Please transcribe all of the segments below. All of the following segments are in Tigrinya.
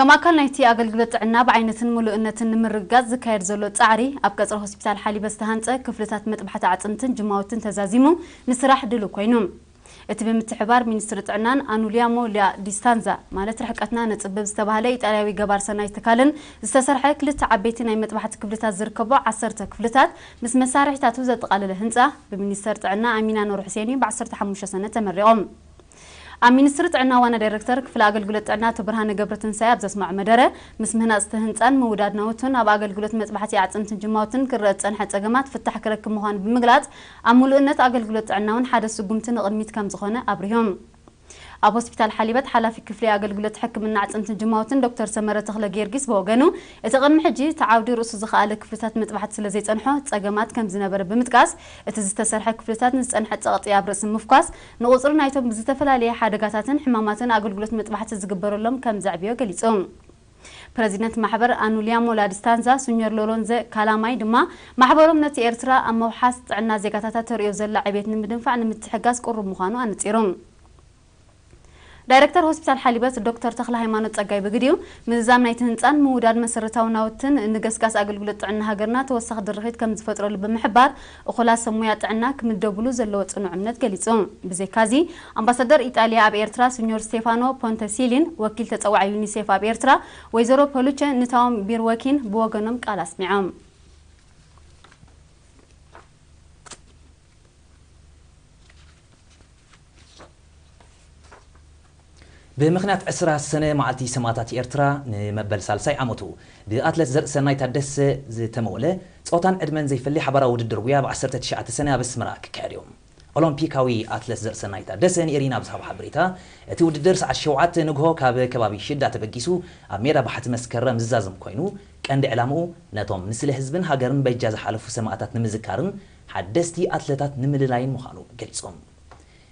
ከም ኣካል ናይቲ ኣገልግሎት ጥዕና ብዓይነትን ምሉእነትን ንምርግጋጽ ዝካየድ ዘሎ ጻዕሪ፣ ኣብ ቀጽሪ ሆስፒታል ሓሊበ ዝተሃንጸ ክፍልታት መጥባሕቲ ኣዕጽምትን ጅማውትን ተዛዚሙ ንስራሕ ድሉው ኮይኑ። እቲ ብምትሕባር ሚኒስትሪ ጥዕናን ኣኑሊያሞ ላ ዲስታንዛ፣ ማለት ርሕቀትና ነጽብብ ዝተባህለ ኢጣልያዊ ገባር ሰናይ ትካልን ዝተሰርሐ ክልተ ዓበይቲ ናይ መጥባሕቲ ክፍልታት ዝርከቦ ዓሰርተ ክፍልታት ምስ መሳርሒታቱ ዘጠቓለለ ህንጻ ብሚኒስተር ጥዕና ኣሚና ኑር ሑሴን ብ ዓሰርተ ሓሙሽተ ሰነ ተመሪቖም። ኣብ ሚኒስትሪ ጥዕና ዋና ዳይሬክተር ክፍሊ ኣገልግሎት ጥዕና ኣቶ ብርሃነ ገብረትንሳኤ ኣብ ዘስምዖ መደረ፣ ምስ ምህናጽ እቲ ህንጻን ምውዳድ ናውቱን ኣብ ኣገልግሎት መጥባሕቲ ኣዕጽምትን ጅማውትን ክረአ ዝጸንሐ ጸገማት ፍታሕ ክረክብ ምዃኑ ብምግላጽ፣ ኣብ ምሉእነት ኣገልግሎት ጥዕና እውን ሓደ ስጉምቲ ንቕድሚት ከም ዝኾነ ኣብሪሆም። ኣብ ሆስፒታል ሓሊበት ሓላፊ ክፍሊ ኣገልግሎት ሕክምና ኣዕጽምትን ጅማውትን ዶክተር ሰመረ ተኽለ ጊዮርጊስ ብወገኑ፣ እቲ ቅድሚ ሕጂ እቲ ዓውዲ ርእሱ ዝኸኣለ ክፍልታት መጥባሕቲ ስለ ዘይጸንሖ ጸገማት ከም ዝነበረ ብምጥቃስ፣ እቲ ዝተሰርሐ ክፍልታት ንዝጸንሐ ጸቕጢ ኣብ ርእሲ ምፍኳስ፣ ንቑጽሪ ናይቶም ብዝተፈላለየ ሓደጋታትን ሕማማትን ኣገልግሎት መጥባሕቲ ዝግበረሎም ከም ዘዕብዮ ገሊጹ። ፕረዚደንት ማሕበር ኣኑሊያሞ ላዲስታንዛ ሱኞር ሎሮንዘ ካላማይ ድማ፣ ማሕበሮም ነቲ ኤርትራ ኣብ ምውሓስ ጥዕና ዜጋታታ ተርእዮ ዘላ ዕቤት ንምድንፋዕ ንምትሕጋዝ ቅሩብ ምዃኑ ኣነጺሩ። ዳይሬክተር ሆስፒታል ሓሊበት ዶክተር ተኽለ ሃይማኖት ጸጋይ ብግዲኡ፣ ምዝዛም ናይቲ ህንጻን ምውዳድ መሰረታዊ ናውትን ንገስጋስ ኣገልግሎት ጥዕና ሃገርና ተወሳኺ ድርኺት ከም ዝፈጥረሉ ብምሕባር፣ እኹላት ሰብ ሞያ ጥዕና ክምደብሉ ዘለዎ ጽኑዕ እምነት ገሊጹ። ብዘይካዚ፣ ኣምባሳደር ኢጣልያ ኣብ ኤርትራ ስኞር ስቴፋኖ ፖንተሲሊን ወኪል ተጸዋዒ ዩኒሴፍ ኣብ ኤርትራ ወይዘሮ ፖሉቸ ንታዎም ቢርወኪን ብወገኖም ቃል ኣስሚዖም። ብምኽንያት ዕስራ ሰነ መዓልቲ ሰማእታት ኤርትራ ንመበል ሳልሳይ ዓመቱ ብኣትለት ዘርእሰናይ ታደሰ ዝተመወለ ጾታን ዕድመን ዘይፈሊ ሓባራዊ ውድድር ጉያ ብ ዓሰርተ ትሽዓተ ሰነ ኣብ ኣስመራ ክካየድ እዩ። ኦሎምፒካዊ ኣትለት ዘርእሰናይ ታደሰ ንኤሪና ብዝሃቦ ሓበሬታ፣ እቲ ውድድር ሰዓት ሸውዓተ ንግሆ ካብ ከባቢ ሽዳ ተበጊሱ ኣብ ሜዳ ባሕቲ መስከረም ዝዛዘም ኮይኑ፣ ቀንዲ ዕላምኡ ነቶም ንስለ ህዝብን ሃገርን በጃ ዝሓለፉ ሰማእታት ንምዝካርን ሓደስቲ ኣትለታት ንምልላይን ምዃኑ ገሊጾም።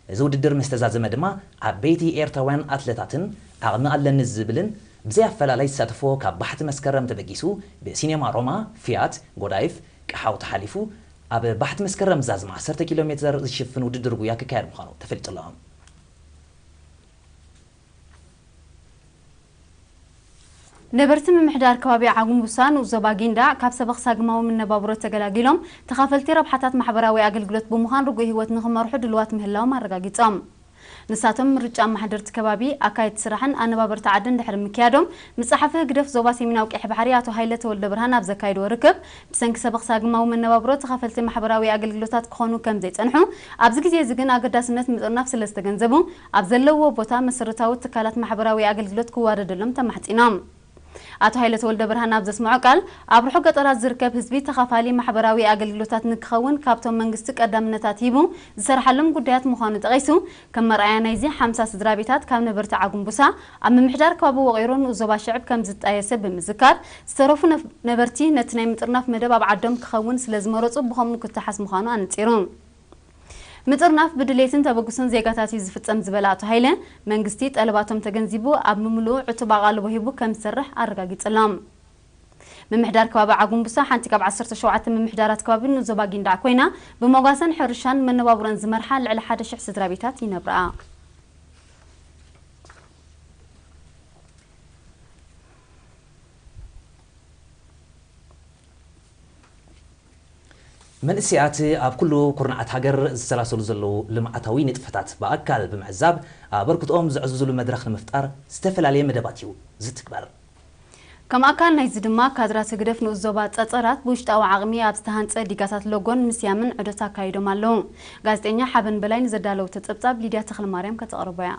እዚ ውድድር ምስ ተዛዘመ ድማ፣ ዓበይቲ ኤርትራውያን ኣትለታትን ዓቕሚ ኣለኒ ዝብልን ብዘይ ኣፈላላይ ዝሳተፎ ካብ ባሕቲ መስከረም ተበጊሱ ብሲኔማ ሮማ፣ ፊያት፣ ጎዳይፍ፣ ቀሓው ተሓሊፉ ኣብ ባሕቲ መስከረም ዝዛዘመ ዓሰርተ ኪሎ ሜተር ዝሽፍን ውድድር ጉያ ክካየድ ምዃኑ ተፈሊጡ ኣሎ። ነበርቲ ምምሕዳር ከባቢ ዓጉምቡሳ ንኡስ ዞባ ጊንዳዕ ካብ ሰበኽ ሳግማዊ መነባብሮ ተገላጊሎም ተኻፈልቲ ረብሓታት ማሕበራዊ ኣገልግሎት ብምዃን ርጉእ ህይወት ንኽመርሑ ድልዋት ምህላዎም ኣረጋጊጾም። ንሳቶም ምርጫ ኣመሓደርቲ ከባቢ፣ ኣካየድቲ ስራሕን ኣነባበርቲ ዓድን ድሕሪ ምክያዶም፣ ምስ ጸሓፊ ህግደፍ ዞባ ሰሜናዊ ቀይሕ ባሕሪ ኣቶ ሃይለ ተወልደ ብርሃን ኣብ ዘካየድዎ ርክብ፣ ብሰንኪ ሰበኽ ሳግማዊ መነባብሮ ተኻፈልቲ ማሕበራዊ ኣገልግሎታት ክኾኑ ከም ዘይጸንሑ፣ ኣብዚ ግዜ እዚ ግን ኣገዳስነት ምጥርናፍ ስለ ዝተገንዘቡ፣ ኣብ ዘለውዎ ቦታ መሰረታዊ ትካላት ማሕበራዊ ኣገልግሎት ክዋደደሎም ተማሕጺኖም። ኣቶ ሃይለ ተወልደ ብርሃን ኣብ ዘስምዖ ቃል፣ ኣብ ርሑቕ ገጠራት ዝርከብ ህዝቢ ተኻፋሊ ማሕበራዊ ኣገልግሎታት ንክኸውን ካብቶም መንግስቲ ቀዳምነታት ሂቡ ዝሰርሓሎም ጉዳያት ምዃኑ ጠቒሱ፣ ከም መርኣያ ናይዚ ሓምሳ ስድራ ቤታት ካብ ነበርቲ ዓጉምቡሳ ኣብ ምምሕዳር ከባቢ ወቒሮ ንኡስ ዞባ ሽዕብ ከም ዝጣየሰ ብምዝካር፣ ዝተረፉ ነፍ-፣ ነበርቲ ነቲ ናይ ምጥርናፍ መደብ ኣብ ዓዶም ክኸውን ስለ ዝመረጹ ብኸምኡ ክተሓዝ ምዃኑ ኣነጺሩ። ምጥርናፍ ብድሌትን ተበግሶን ዜጋታት እዩ ዝፍጸም ዝበለ ኣቶ ሃይለ፣ መንግስቲ ጠለባቶም ተገንዚቡ ኣብ ምምልኡ ዕቱብ ኣቓልቦ ሂቡ ከም ዝሰርሕ ኣረጋጊጹሎም። ምምሕዳር ከባቢ ዓጉምቡሳ ሓንቲ ካብ ዓሰርተ ሸውዓተ ምምሕዳራት ከባቢ ንኡስ ዞባ ጊንዳዕ ኮይና፣ ብመጓሰን ሕርሻን መነባብሮን ዝመርሓ ልዕሊ ሓደ ሽሕ ስድራ ቤታት ይነብርኣ። መንእሰያት ኣብ ኩሉ ኩርናዓት ሃገር ዝሰላሰሉ ዘለዉ ልምዓታዊ ንጥፈታት ብኣካል ብምዕዛብ ኣበርክትኦም ዘዕዝዙሉ መድረኽ ንምፍጣር ዝተፈላለየ መደባት እዩ ዝትግበር። ከም ኣካል ናይዚ ድማ ካድራት ህግደፍ ንኡስ ዞባ ጸጸራት ብውሽጣዊ ዓቕሚ ኣብ ዝተሃንጸ ዲጋታት ሎጎን ምስያምን ዑደት ኣካይዶም ኣለዉ። ጋዜጠኛ ሓበን በላይ ንዘዳለወቶ ጸብጻብ ሊድያ ተኽለማርያም ከተቕርቦ እያ።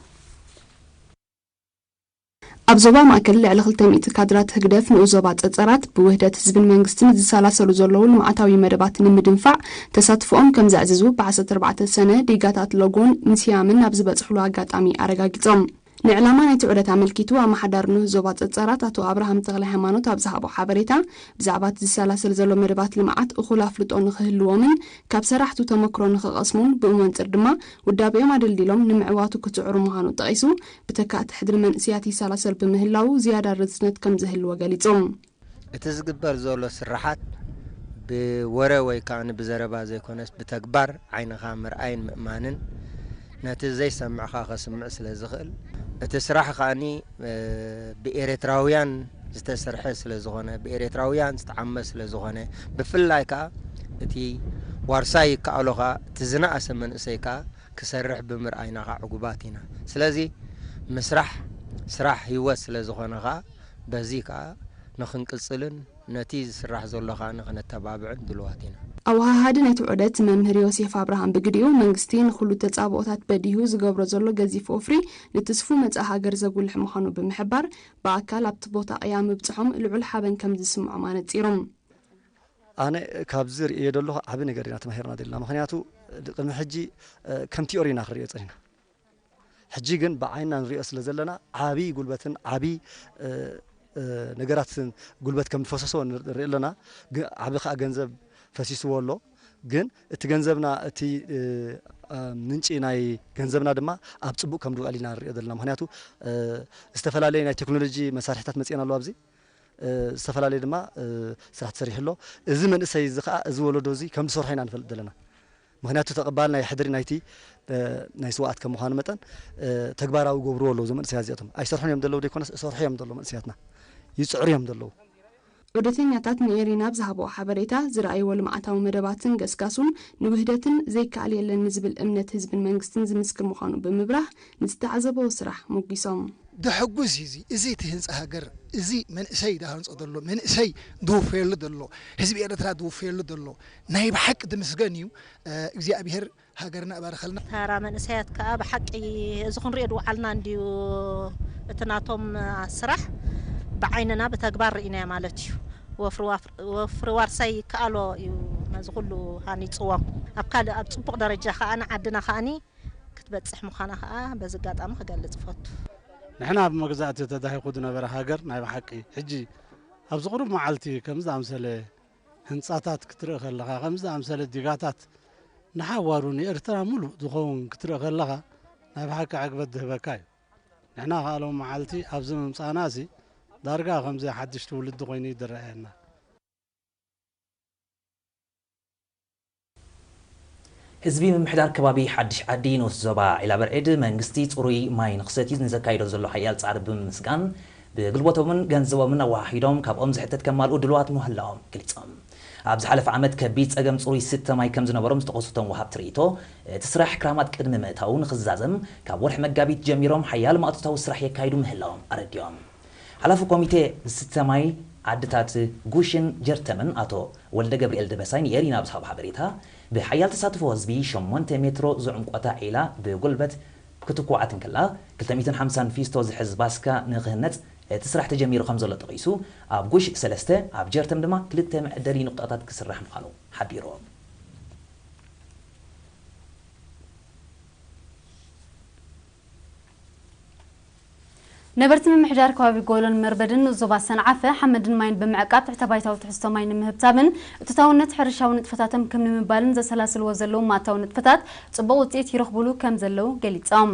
ኣብ ዞባ ማእከል ልዕሊ ክልተ ሚእቲ ካድራት ህግደፍ ንኡስ ዞባ ጸጸራት ብውህደት ህዝብን መንግስትን ዝሰላሰሉ ዘለዉ ልምዓታዊ መደባት ንምድንፋዕ ተሳትፎኦም ከም ዘዕዝዙ ብ ዓሰርተ ኣርባዕተ ሰነ ዲጋታት ሎጎን ምስያምን ኣብ ዝበጽሕሉ ኣጋጣሚ ኣረጋጊጾም። ንዕላማ ናይቲ ዑደት ኣመልኪቱ ኣመሓዳሪ ንኡስ ዞባ ጸጸራት ኣቶ ኣብርሃም ተኽለ ሃይማኖት ኣብ ዝሃቦ ሓበሬታ፣ ብዛዕባ እቲ ዝሰላሰል ዘሎ መደባት ልምዓት እኹል ኣፍልጦ ንኽህልዎምን ካብ ሰራሕቱ ተመክሮ ንኽቐስሙን ብኡ መንጽር ድማ ውዳቤኦም ኣደልዲሎም ንምዕዋቱ ክጽዕሩ ምዃኑ ጠቒሱ፣ ብተካእቲ ሕድሪ መንእሰያት ይሰላሰል ብምህላዉ ዝያዳ ርዝነት ከም ዝህልዎ ገሊጹ። እቲ ዝግበር ዘሎ ስራሓት ብወረ ወይ ከኣ ብዘረባ ዘይኮነስ ብተግባር ዓይንኻ ምርኣይን ምእማንን ነቲ ዘይሰምዕኻ ከስምዕ ስለ ዝኽእል እቲ ስራሕ ከኣኒ ብኤርትራውያን ዝተሰርሐ ስለ ዝኾነ፣ ብኤርትራውያን ዝተዓመ ስለ ዝኾነ፣ ብፍላይ ከኣ እቲ ዋርሳይ ይከኣሎ ከኣ እቲ ዝነኣሰ መንእሰይ ከኣ ክሰርሕ ብምርኣይና ከኣ ዕጉባት ኢና። ስለዚ ምስራሕ ስራሕ ህይወት ስለ ዝኾነ ከኣ በዚ ከኣ ንኽንቅጽልን ነቲ ዝስራሕ ዘሎ ከኣ ንኽነተባብዕን ድልዋት ኢና። ኣወሃሃዲ ናይቲ ዑደት መምህር ዮሴፍ ኣብርሃም ብግዲኡ፣ መንግስቲ ንኹሉ ተጻብኦታት በዲሁ ዝገብሮ ዘሎ ገዚፍ ወፍሪ ንትስፉ መጻኢ ሃገር ዘጉልሕ ምዃኑ ብምሕባር፣ ብኣካል ኣብቲ ቦታ ቅያ ምብጽሖም ልዑል ሓበን ከም ዝስምዖም ኣነጺሩ። ኣነ ካብዚ ርእየ ዘለኹ ዓቢ ነገር ኢና ተማሂርና ዘለና። ምኽንያቱ ቅድሚ ሕጂ ከም ቲዮሪ ኢና ክንርእዮ ጸኒሕና። ሕጂ ግን ብዓይንና ንሪኦ ስለ ዘለና ዓብዪ ጉልበትን ዓብዪ ነገራትን ጉልበት ከም ዝፈሰሶ ንርኢ ኣለና። ግን ዓቢ ከዓ ገንዘብ ፈሲስዎ ኣሎ። ግን እቲ ገንዘብና እቲ ምንጪ ናይ ገንዘብና ድማ ኣብ ፅቡቅ ከም ዝውዕል ኢና ንሪኦ ዘለና። ምክንያቱ ዝተፈላለዩ ናይ ቴክኖሎጂ መሳርሕታት መፅኤን ኣለዋ ኣብዚ ዝተፈላለየ ድማ ስራሕ ተሰሪሑ ኣሎ። እዚ መንእሰይ እዚ ከዓ እዚ ወለዶ እዚ ከም ዝሰርሖ ኢና ንፈልጥ ዘለና። ምክንያቱ ተቐባል ናይ ሕድሪ ናይቲ ናይ ስውኣት ከም ምዃኑ መጠን ተግባራዊ ገብርዎ ኣለዉ። እዞም መንእሰያት እዚኣቶም ኣይሰርሑን እዮም ዘለዉ ዘይኮነስ እሰርሑ እዮም ዘለዉ። መንእሰያትና ይፅዕሩ እዮም ዘለዉ። ዑደተኛታት ንኤሪና ኣብ ዝሃብኦ ሓበሬታ፣ ዝረኣይዎ ልምዓታዊ መደባትን ገስጋሱን ንውህደትን ዘይከኣል የለን ንዝብል እምነት ህዝብን መንግስትን ዝምስክር ምዃኑ ብምብራህ፣ ንዝተዓዘበዎ ስራሕ ሞጊሶም። ደሐጉስ እዩ። እዚ እቲ ህንፃ ሃገር፣ እዚ መንእሰይ ዝሃንፆ ዘሎ፣ መንእሰይ ዝውፈየሉ ዘሎ፣ ህዝቢ ኤርትራ ዝውፈየሉ ዘሎ ናይ ብሓቂ ዝምስገን እዩ። እግዚኣብሔር ሃገርና እባርኸልና። ተራ መንእሰያት ከኣ ብሓቂ እዚ ክንሪኦ ዝወዓልና እንድዩ። እቲ ናቶም ስራሕ ብዓይንና ብተግባር ርኢናዮ ማለት እዩ። ወፍሪ ዋፍ-፣ ወፍሪ ዋርሳይ ይከኣሎ እዩ ነዚ ኩሉ ሃኒፅዎ። ኣብ ካልእ ኣብ ፅቡቕ ደረጃ ከኣ ንዓድና ከኣኒ ክትበጽሕ ምዃና ከኣ በዚ ኣጋጣሚ ክገልጽ እፈቱ። ንሕና ብመግዛእቲ ተዳሂኹ ዝነበረ ሃገር ናይ ብሓቂ ሕጂ ኣብዚ ቁሩብ መዓልቲ ከምዚ ዝኣምሰለ ህንጻታት ክትርኢ ከለኻ፣ ከምዚ ዝኣምሰለ ዲጋታት ንሓዋሩ ንኤርትራ ሙሉእ ዝኸውን ክትርኢ ከለኻ ናይ ብሓቂ ዕግበት ዝህበካ እዩ። ንሕና ከኣ ሎም መዓልቲ ኣብዚ ምምጻእናሲ ዳርጋ ከምዚ ሓድሽ ትውልዲ ኮይኑ እዩ ዝረኣየና። ህዝቢ ምምሕዳር ከባቢ ሓድሽ ዓዲ ንኡስ ዞባ ዒላበርዒድ መንግስቲ ጽሩይ ማይ ንኽሰትዩ ንዘካይዶ ዘሎ ሓያል ጻዕሪ ብምምስጋን፣ ብጉልበቶምን ገንዘቦምን ኣወሃሂዶም ካብኦም ዝሕተት ከማልኡ ድሉዋት ምህላዎም ገሊጾም። ኣብ ዝሓለፈ ዓመት ከቢድ ጸገም ጽሩይ ስተ ማይ ከም ዝነበሮም ዝጠቐሱ እቶም ወሃብቲ ርእይቶ፣ እቲ ስራሕ ክራማት ቅድሚ ምእታዉ ንኽዛዘም ካብ ወርሒ መጋቢት ጀሚሮም ሓያል ማእቶታዊ ስራሕ የካይዱ ምህላዎም ኣረዲኦም። ሓላፊ ኮሚቴ ዝስተ ማይ ዓድታት ጉሽን ጀርተምን ኣቶ ወልደ ገብርኤል ደበሳይ ንኤሪና ኣብ ዝሃቦ ሓበሬታ፣ ብሓያል ተሳትፎ ህዝቢ ሸሞንተ ሜትሮ ዝዕምቆታ ዒላ ብጉልበት ክትኩዓት እንከላ፣ ክልተ ሚእትን ሓምሳን ፊስቶ ዝሕዝ ባስካ ንክህነጽ እቲ ስራሕ ተጀሚሩ ከም ዘሎ ጠቒሱ፣ ኣብ ጉሽ ሰለስተ፣ ኣብ ጀርተም ድማ ክልተ መዐደሊ ንቁጣታት ክስራሕ ምዃኑ ሓቢሩ። ነበርቲ ምምሕዳር ከባቢ ጎሎን መርበድን ንኡስ ዞባ ሰንዓፈ ሓመድን ማይን ብምዕቃብ ትሕተ ባይታዊ ትሕዝቶ ማይ ንምህብታምን እቶታውነት ሕርሻዊ ንጥፈታቶም ከም ንምባልን ዘሰላስልዎ ዘለዉ ማእታዊ ንጥፈታት ጽቡቕ ውጽኢት ይረኽቡሉ ከም ዘለዉ ገሊጾም።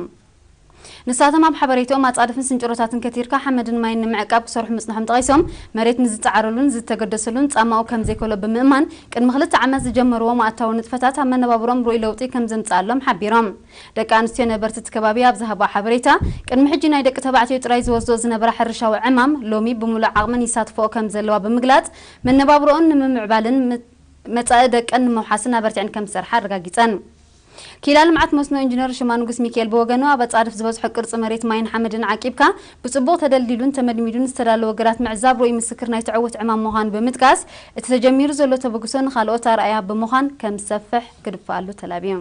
ንሳቶም ኣብ ሓበሬትኦም ኣጻድፍን ስንጭሮታትን ከቲርካ ሓመድን ማይን ንምዕቃብ ክሰርሑ ምጽንሖም ጠቒሶም፣ መሬት ንዝጸዓረሉን ዝተገደሰሉን ጻማኡ ከም ዘይከሎ ብምእማን ቅድሚ ክልተ ዓመት ዝጀመርዎ ማእታዊ ንጥፈታት ኣብ መነባብሮም ርኡይ ለውጢ ከም ዘምጽኣሎም ሓቢሮም። ደቂ ኣንስትዮ ነበርቲ እቲ ከባቢ ኣብ ዝሃብኦ ሓበሬታ፣ ቅድሚ ሕጂ ናይ ደቂ ተባዕትዮ ጥራይ ዝወስዶ ዝነበራ ሕርሻዊ ዕማም፣ ሎሚ ብምሉእ ዓቕመን ይሳትፍኦ ከም ዘለዋ ብምግላጽ፣ መነባብሮኦን ንምምዕባልን ም-፣ መጻኢ ደቀን ንምውሓስን ኣበርቲዐን ከም ዝሰርሓ ኣረጋጊጸን። ክኢላ ልምዓት መስኖ ኢንጂነር ሽማ ንጉስ ሚካኤል ብወገኑ፣ ኣብ ኣጻድፍ ዝበዝሖ ቅርጺ መሬት ማይን ሓመድን ዓቂብካ፣ ብጽቡቕ ተደልዲሉን ተመድሚዱን ዝተዳለወ ግራት ምዕዛብ ርኡይ ምስክር ናይቲ ዕዉት ዕማም ምዃኑ ብምጥቃስ፣ እቲ ተጀሚሩ ዘሎ ተበግሶ ንኻልኦት ኣርኣያ ብምዃን ከም ዝሰፍሕ ክድፋኣሉ ተላብዩ።